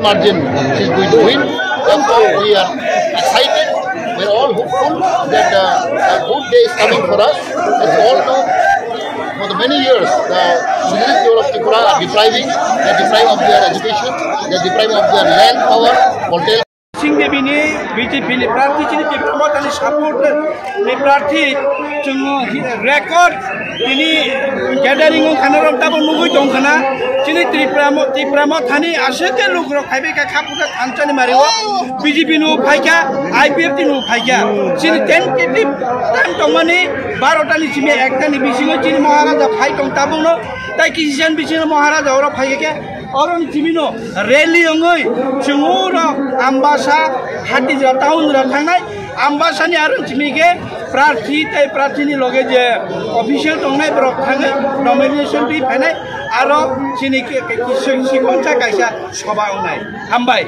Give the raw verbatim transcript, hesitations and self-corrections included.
margin, she's going to win. Therefore, we are excited. We are all hopeful that uh, a good day is coming for us. As you all know, for the many years, the indigenous people of Tripura are depriving, they deprive of their education, they deprive of their land power, hotel. Singh Devi ni B J P ni prarthi chini Tipra Motha ni support ni prarthi chwng record tini gathering wng khana rok tabuk nugui tong khana chini Tipra Mo-, Tipra Motha ni aswk ke luk rok phaibai kha kha phuka thansa ni mari o B J P no phaikha I P F T no phaikha chini tentative time tongmani barota ni simi ekta ni bisingo chini Maharaja phai tong tabuk no tai kisi jan bisingo Maharaja oro phaikha khe Oro ni chimino rally wngwi chwng uro Ambasa, Hatijra town ra thangnai. Ambasa ni aro chimi khe prarthi tei prarthi ni loge je official tongnai borok thangwi nomination twi phainai. Aro chini ke, ke, kisi, sikonsa kaisa soba wngnai. Hambai.